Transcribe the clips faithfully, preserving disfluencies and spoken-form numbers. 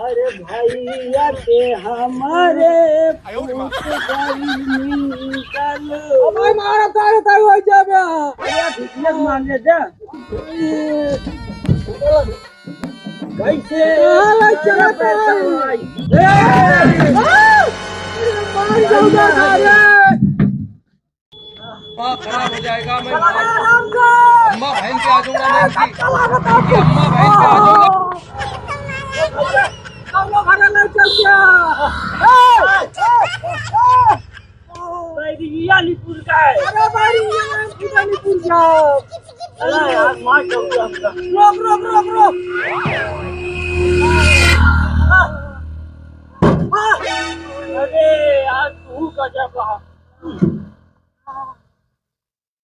अरे भैया के हमारे पूत गर्मी निकालो। अबे मारा तारे तारे हो जाबे। अरे भिखिया मांगे दे। कैसे? हाल है, चला तो। ए! कौनो घरे नहीं चल गया। ए, ए, ए, ए। बैरिया निपुर का है। अरे बैरिया निपुर का। अरे यार, मार दूंगा हमका। रोक, रोक, रोक, रोक। अरे यार, तू गजब है।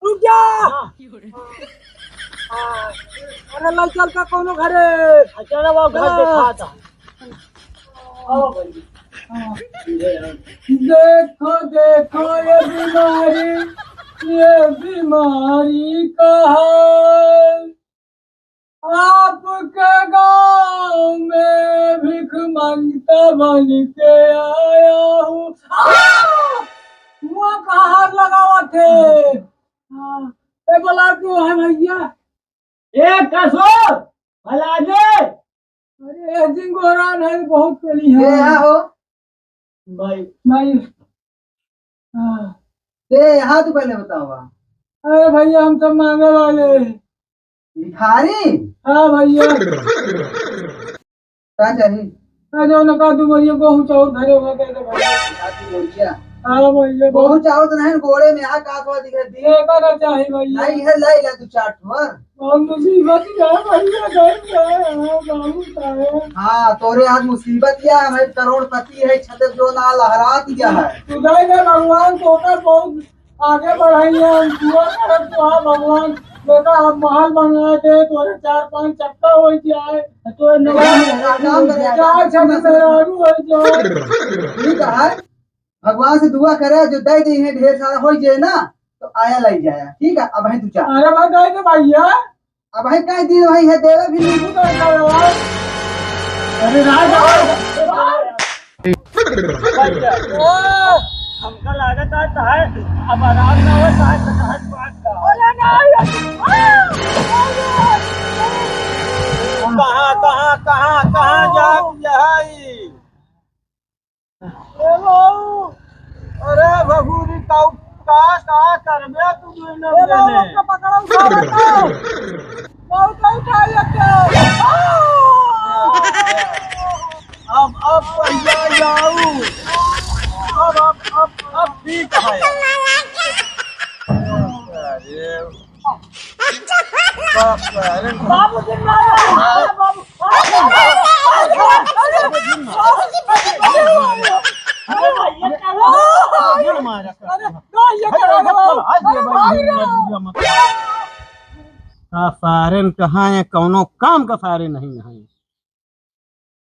रुक जा। हाँ। हाँ। अरे लइ चल का कौनो घरे। अच्छा ना, वो घर हाँ। देखा था। आओ भाई। हाँ। देखो, देखो ये बीमारी, ये बीमारी का है। आपके गांव में भिख मंगता बन के आया हूँ। आ! मुआ का हाथ लगावत है। हाँ। ए, बोला क्यों है भैया? ए, कसो, भला दे। अरे, ए, जिंगोरान है, बहुत पेली है। ए, हाँ हो। भाई। भाई। हाँ। ए, हाँ, तू पहले बतावा। अरे भैया, हम सब मांगे वाले। भिखारी? हाँ भैया। का चाही? अरे, उनका दू बोरिया गेहूं चाउर धरे होगा, दे दे भैया। का दू बोरिया? हाँ भैया, गेहूं चाउर तो नहीं, गोड़े में आ का थोड़ा दिख रहा है। एका ना चाही भैया। नहीं है, ले ले तू चार ठो। बहुत मुसीबत या भैया, गए गए, हाँ, बहुत आए। हाँ, तोरे आज मुसीबत या है, करोड़पति है, छत जो ना लहरा दिया है। तू गए गए भगवान, तोका बहुत आगे बढ़ाइए, हम दुआ करब तो हाँ भगवान, बेटा हम महल बना दे, तोरे चार पांच चक्का हो जाए, तो नौकरी चार छत मेहरारू हो जाए। ठीक है, भगवान से दुआ करे जो दे दे हैं ढेर सारा हो जाए ना, तो आया लग जाए, ठीक है। अब है तू चार। अरे भाई, दे दे भैया। अब है कह दिए भाई है, देवे भी नहीं। अरे राजा। हमका लागत है, है, अब आराम ना हो, चाहे कटहल पात का। अरे नहीं। कहाँ, कहाँ, कहाँ, कहाँ जात यही? ए बाबू, अरे भगूरी ताऊ, का, का करबे तू दुनो ए बाबू, जने? हमका पकड़ो, उठाओ, उठाओ। बहुत उठाई लेते हो। अब, अब भैया जाऊ। अब, अब, अब, अब ठीक है। अरे। बाप रे, अरे बाबू, जिंदा है, बाबू। अरे भाई, ये क्या हुआ? अरे, अरे, ये क्या हुआ? अरे भाई रे। आ, सारेन कहाँ है, कौनो काम का सारे नहीं है।